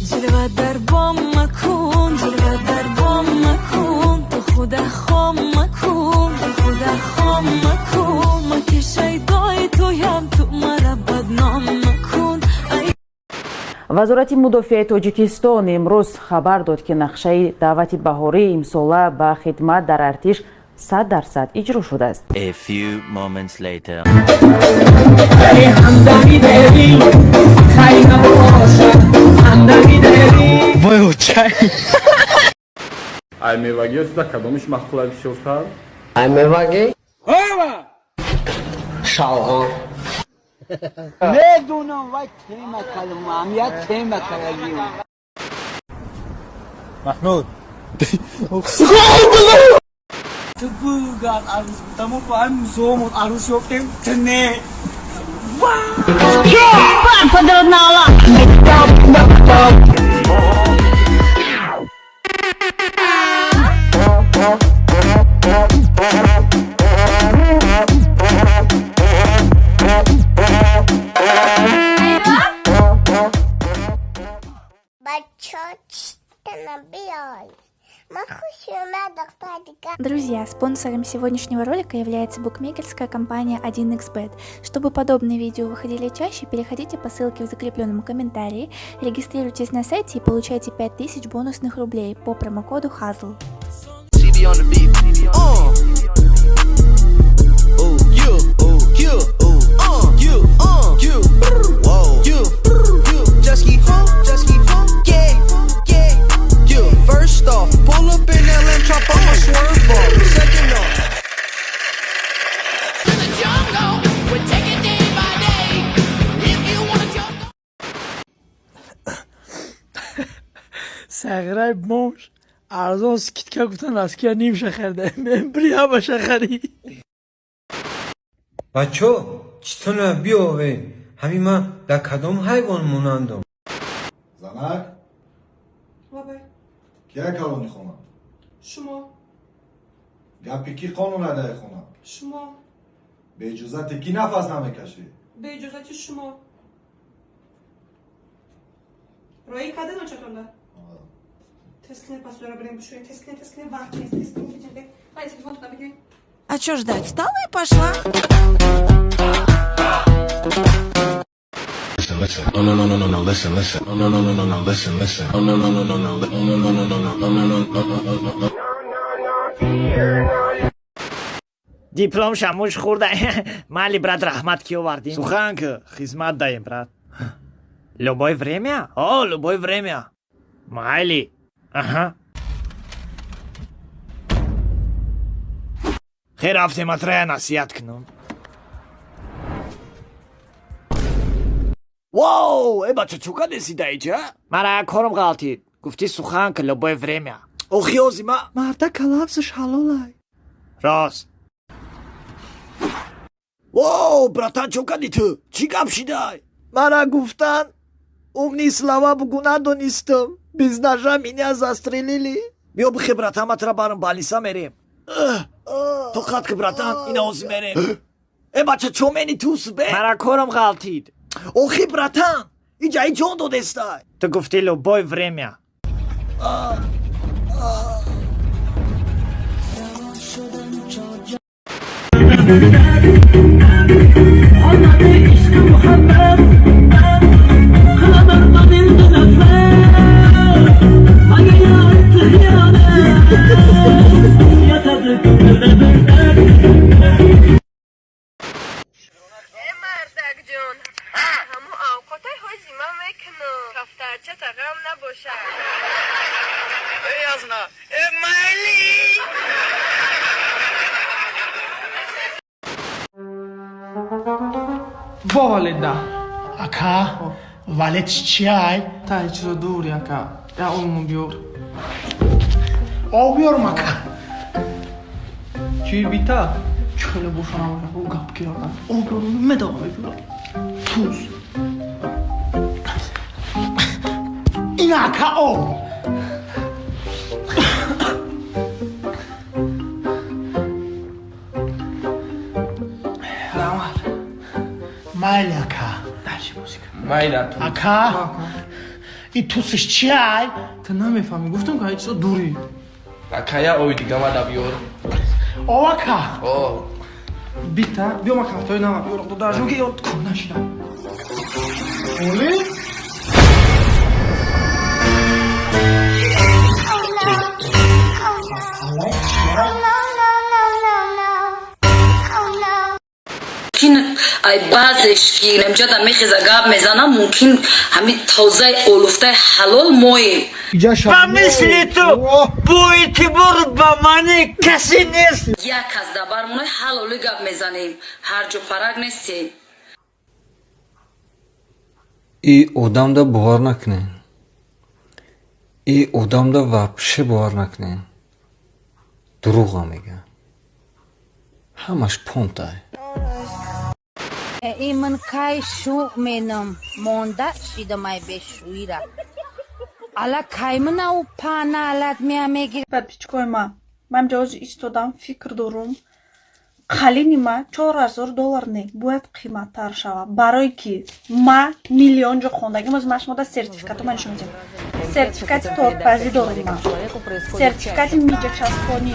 Ҷилва дар бом макун, ҷилва дар бом макун, ту худа хом макун, ту худа хом макун, ма ки шайдои туям, ту мара бадном макун. Вазорати мудофиаи Тоҷикистон имрӯз хабар дод, ки нақшаи даъвати баҳории имсола ба хидмат дар артиш 100% иҷро шудааст. A few moments later. ҳамдами дери хай набошад, ҳамдами дери. Вой, очай. Ай мевагиё туда кадомиш маъқула бисёртар? Ай мевагӣ? Шалғам. Медунам, вай тема калима, як тема калагим. Маҳмуд. Ту бугар арӯс будаму ба ҳам зомон арӯс ёфтем, ту не. Друзья, спонсором сегодняшнего ролика является букмекерская компания 1xBet. Чтобы подобные видео выходили чаще, переходите по ссылке в закрепленном комментарии, регистрируйтесь на сайте и получайте 5000 бонусных рублей по промокоду HAZL. TV on the beat. Ooh, you, ooh, you, ooh, you, you, whoa, you, you. Just keep on, just keep on, yeah, yeah, you. First off, pull up in that lamb chop, I'ma swerve off. Second off. The jungle, we take it day by day. If you wanna jungle. Сағирай бомж арзон скидка гуфтан, раския нимша харида. Мембри ҳамаша харид. Бачо, читона биёве, ҳамин ман дар кадом ҳайвон монандам? Занак. Лабай. Кия калони хона? Шумо. Гапи кӣ қонун адаи хона? Шумо. Бе иҷозати кӣ нафас намекашӣ? Бе иҷозати шумо. Роӣ кардед очатонда? Тез кунед, пасдора бирем бишӯем. Тез кунед, тез кунед, вақт нест. Тез кунед, тез. Вай, телефонтона бигиред. А чё ждать? Встала и пошла. Listen, listen. No, no, no, no, no, no. Listen, listen. No, no, no, no, no, no. Listen, listen. No, no, no, no, no, no. No, no, no, no, no, no, no, no, no, no, no, no. Диплом шамуш хӯрда. Майли, брат, раҳмат, ки овардем. Сухан ки хизмат даем, брат. Любое время, о, любое время, майли, аҳа. Хе, рафтем, атрая насиҳат кунам. Воу, э, бача, чӯ кадеси даиҷа? Мара як корам ғалтид, гуфтӣ сухан ки любое время. Охи, ози ма марда калафзаш ҳалолай. Рост. Воу, братан, чӯ кади ту? Чӣ гап шидай? Мара гуфтан умные слова бугу, надонистам. Без ножа меня застрелили. Биё бихе, братан, матра барам больница, мерем. Тоқат ки, братан, ина ози мерем. Э, бача, чо мени тус бе? Мара корам ғалтид. Охи, братан, иҷа и ҷон додестай. Ту гуфти любое время. Мардакҷон, ҳамо авқотай ҳози ман мекунам, кафтарчата ғам набошад. Э, азна. Э, майли. Во валет да. Ака, валет чиай? Та чизо дури, ака. Я олму биёр. Об биёрм, ака. Чӣ бита? Чӣ хеле боша набоша, ӯ гап кирда. Об биёр, медавам биёр. Туз. Ина, ака, об. Раҳмат. Майли, ака. Дальше музыка. Майла ту. Ака, И тусиш чи ай? Ту намефаҳмӣ, гуфтам, ки ҳай чизо дурӣ. Акая, ой, дига мада биёр. Овака. О. Бита биё, ма кафтои нава биёрам, додарҷон, ки ёд кун нашидам. Оли. Мумкин ай баъзеш ки намҷада мехеза, гап мезана, мумкин ҳами тозаи олуфтаи ҳалол моем. Ба мисли ту боэътибор ба мани касе нест. Як кас дабармонаи ҳалоли гап мезанем, ҳарҷу парак нестем. И одамда бовар накунед, и одамда вообще бовар накунед, дурӯға мегӯяд, ҳамаш понтай. И ман кай шу менам, монда шидамай бешӯира. Ала кай манау пана алат меа мегир. Подписчикои ма, ман ҷози истодам, фикр дорум, қалини ма 4000 доллар не, бояд қиматтар шавад, барое ки ма миллион ҷо хондагим. Оз ма шумода сертификато ма нишон медиҳам. Сертификати тортпазӣ дорум ма, сертификати миҷачаспонӣ,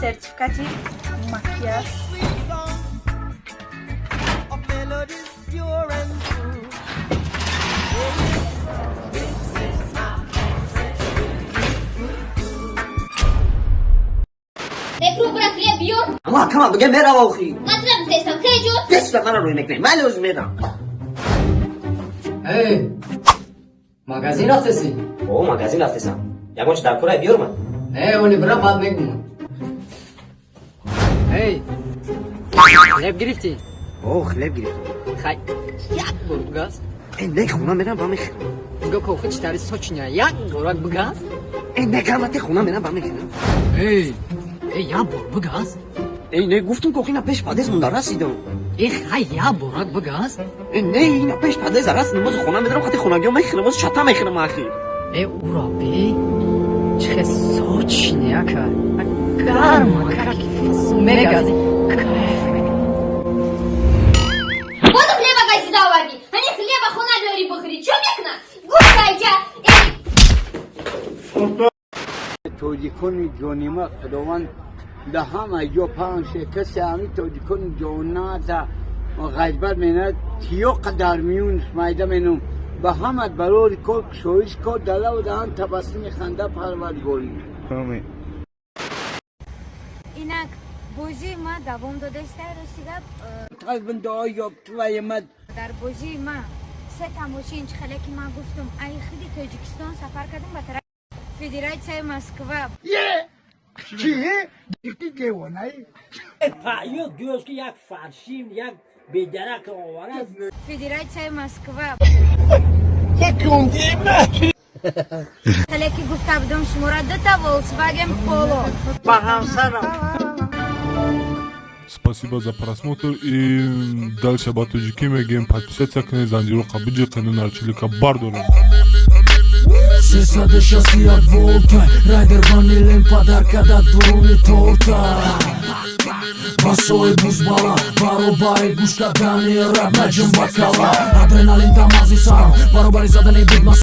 сертификати макияж. Melodies pure and true. This is my Некру бра, хлеб биёр. Ама кама бига мерава охи. Матраб зестам, хеҷо. Деста мара рӯй мекунем. Майли, оз мерам. Эй, магазин рафтеси? О, магазин рафтесам. Ягон чи дар кора биёрма. Не, оли бира, баъд мегумам. Эй, хлеб гирифтӣ? О, хлеб гирифтам. Хай, як бор бугаз. Э, не, хона мерам, ба мехӯрам. Буга, кохи читари сочиня, як борак бугаз. Э, не, гамате, хона мерам, ба мехӯрам. Эй, эй, як бор бугаз. Э, не, гуфтум, кохи на пеш подъезд монда, расидам. Э, хай, як борак бугаз. Э, не, ина пеш подъезд расидам, боз хона медарам, хати хонагиҳо мехӯрам, боз чата мехӯрам ахи. Э, ура бе, чихе сочиня, ака. Гарма, каки мегази. Кайф мекунӣ. Буду хлеба газида овардӣ. Ҳани хлеба хона биёри бихӯрӣ. Чо мекуна? Гӯшайҷа. Тоҷикони ҷонима, Худованд да ҳама ҷо паҳн ше. Касе ҳами тоҷикони ҷоната ғайбат менад, тиёқа дар миён майда менум, ба ҳамат барори кор, кушоиш кор, далаву даҳан табассуми ханда, Парвардгорӣ. Инак, бозии ма давом додаиста, рости гап. Дуо твои мад. Дар бозии ма се тамошин, чӣ хеле ки ман гуфтум, ай худи Тоҷикистон сафар кардам ба тарафи Федератсияи Москва. Чӣ? Девонаи? Ё гӯёш ки як фаршин, як бедарак оварад. Федератсияи Москва. Хеле ки гуфта будам, шумора дута Volkswagen Polo. Ба ҳамсарам. Спасибо за просмотр и дальше ба тоҷикӣ мегӯем: подписаться кунед, занҷироқа биҷиқену нарчилика бардорем. 361 волта райдер ванилен падарка дар дуруни торта. Басои бузбала баробари гӯш кардани рап, наҷум ба кала, адреналин дар мағзи сарам баробари задани бигма.